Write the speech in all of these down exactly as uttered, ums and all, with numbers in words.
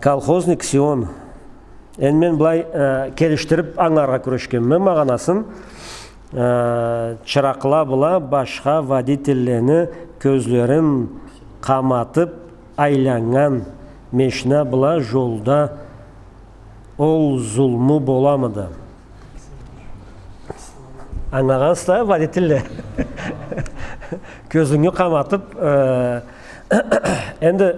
Колхозник Сион. Энди мен былай, э, келишдириб ангыларгъа кюрешгенме магъанасын, э, чыракъла бла башха водительлени кёзлерин къаматыб айланнган мешна бла жолда ол зулму боламыды? Ангылагъансыз да, водительле. Кёзюнгю къаматыб, э, энди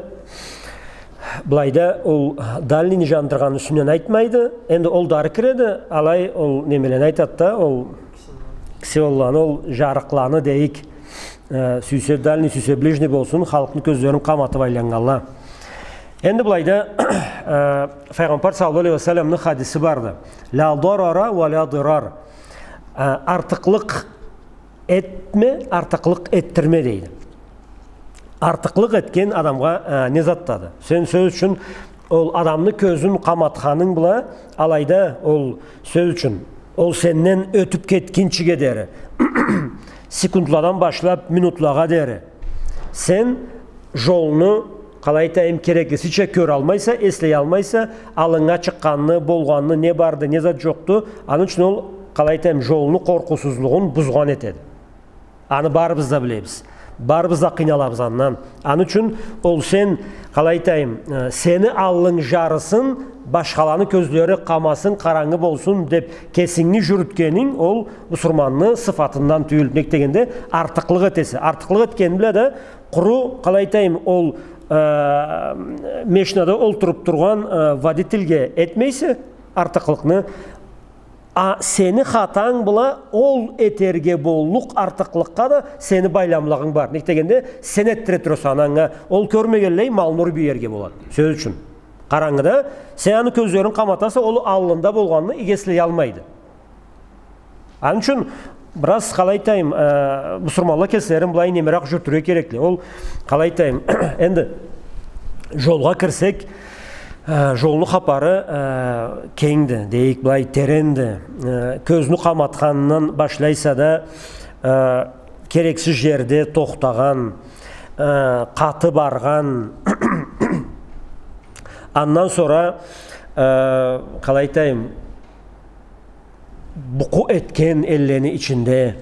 былайда ол дальнийни жандыргъанны юсюнден айтмайды. Энди ол да ары киреди, алай ол немелени айтады да, ол ксионланы, ол жарыкъланы дейик. Э, сюйсе дальний, сюйсе ближний болсун, халкъны кёзлерин къаматыб айланнганла. Энди былайда, э, Файгъамбар саллаллаху алейхи ва салламны хадиси барды. «Ля дарара ва ля дирар». Э, артыкълыкъ этме, артыкълыкъ этдирме, дейди. Артыкълыкъ этген адамгъа, э, не затдады? Сен, сёз ючюн, ол адамны кёзюн къаматханынг бла, алайда ол, сёз ючюн, ол сенден ётюб кетгинчиге дери, секундладан башлаб минутлагъа дери, сен жолну, къалай айтайым, кереклисича кёралмайса, эслеялмайса, аллынга чыкъгъанны, болгъанны, не барды, не зат жокъду. Аны ючюн ол, къалай айтайым, жолну къоркъуусузлугъун бузгъан этеди. Аны барыбыз да билебиз. Барыбыз да къыйналабыз андан. Аны ючюн ол сен, къалай айтайым, э, сени аллынг жарысын, башхаланы кёзлери къамасын, къарангы болсун деб кесинги жюрютгенинг, ол бусурманны сыфатындан тюйюл. Нек дегенде, артыкълыкъ этесе. Артыкълыкъ этген бла да, къуру, къалай айтайым, ол, э, мешнада олтуруб тургъан, э, водительге этмейсе артыкълыкъны. А сени хатанг бла ол этерге боллукъ артыкълыкъгъа да сени байламлыгъынг бар. Нек дегенде, сен этдире тураса анга, ол кёрмегенлей, малны уруб иерге болады. Сёз ючюн. Къарангыда, сен аны кёзлерин къаматаса, ол аллында болгъанны иги эслеялмайды. Аны ючюн бираз, къалай айтайым, э, бусурманла кеслерин былай немеракъ жюрютюрге керекли. Ол, къалай айтайым, энди жолгъа кирсек, э, жолну хапары, э, кенгди, дейик, былай теренди. Э, кёзню къаматханындан башлайса да, э, керексиз жерде тохтагъан, э, къаты баргъан, андан сора, э, къалай айтайым, букъу этген эллени ичинде.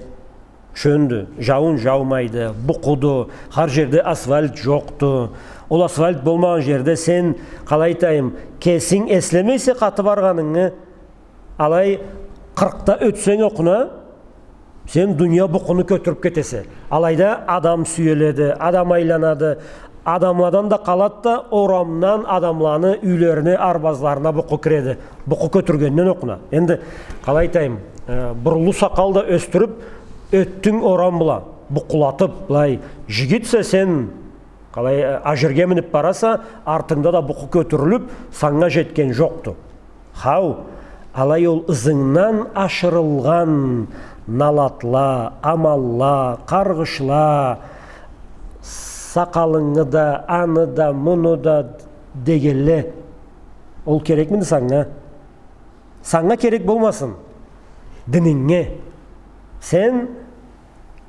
Чёндю, жауун жаумайды, букъуду, хар жерде асфальт жокъду. Ол асфальт болмагъан жерде сен, къалай айтайым, кесинг эслемейсе къаты баргъанынгы, алай къыркъда ётсенг окъуна, сен дуния букъуну кётюрюб кетесе. Алайда адам сюеледи, адам айланады, адамладан да къалады да, орамдан адамланы юйлерине, арбазларына букъу киреди. Букъу кётюргенден окъуна. Энди, къалай айтайым, э, буруллу сакъал да ёсдюрюб, ётдюнг орам бла, букъулатыб, былай, жигитсе сен, къалай, э, а жерге миниб бараса, артынгда да букъу кётюрюлюб, санга жетген жокъду. Хау, алай ол ызынгдан ашырылгъан налатла, аманла, къаргъышла, сакъалынгы да, аны да, муну да дегенле. Ол керекмиди санга? Санга керек болмасын. Дининге. Сен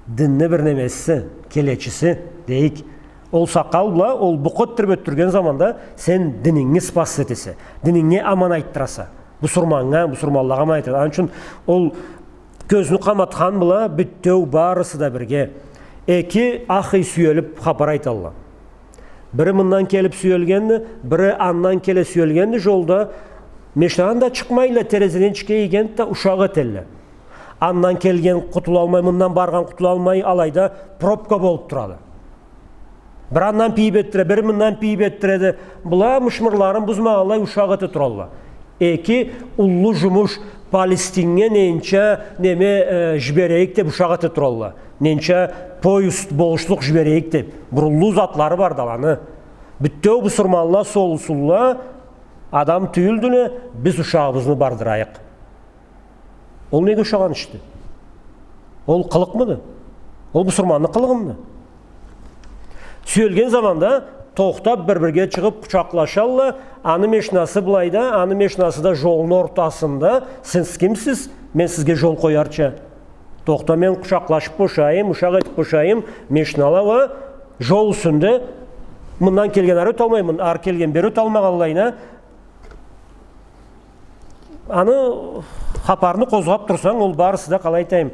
динни бир немесиси, келечиси, дейик. Ол сакъал бла, ол букъу этдириб ётдюрген заманда сен дининги спас этесе, дининге аман айтдыраса. Бусурманнга, бусурманлагъа аман айтдыраса. Аны ючюн ол кёзню къаматхан бла битеу барысы да бирге. Эки ахый сюелиб хапар айталла. Бири мындан келиб сюелгенди, бири андан келе сюелгенди, жолда мешнадан да чыкъмайла, терезеден ичге ийгенди да ушакъ этелле. Андан келген къутулалмай, мындан баргъан къутулалмай, алайда пробка болуб турады. Бири андан пийиб этдире, бири мындан пийиб этдиреди. Была мышмырларын бузмагъанлай ушакъ эте туралла. Эки уллу жумуш, Палестинге ненча неме, э, жиберейик деб ушакъ эте туралла. Ненча поезд болушлукъ жиберейик деб. Бир уллу затлары барды аланы. Битеу бусурманла солусунла, адам тюйюлдюле, биз ушагъыбызны бардырайыкъ. Ол неге ушагъан ишди? Ол къылыкъмыды? Ол бусурманны къылыгъымыды? Сюелген заманда тохтаб, бир-бирге чыгъыб, къучакълашалла, аны мешнасы былайда, аны мешнасы да жолну ортасында. Сиз кимсиз, мен сизге жол къоярча? Тохта, мен къучакълашыб бошайым, ушакъ этиб бошайым, мешнала уа жол юсюнде Мындан келген ары ёталмай, мын-, ары келген бери ёталмагъанлайына, аны хапарны къозгъап турсанг, ол барысы да, къалай айтайым,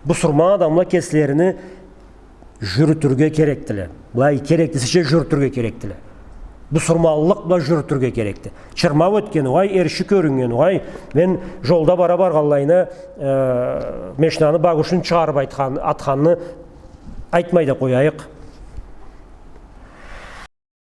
бусурман адамла кеслерини жюрютюрге керекдиле. Былай кереклисича жюрютюрге керекдиле. Бусурманлыкъ бла жюрютюрге керекди. Чырмау этген угъай, эрши кёрюннген угъай. Мен жолда бара баргъанлайына, э, мешнаны багушун чыгъарып айтхан, атханны айтмай да къояйыкъ.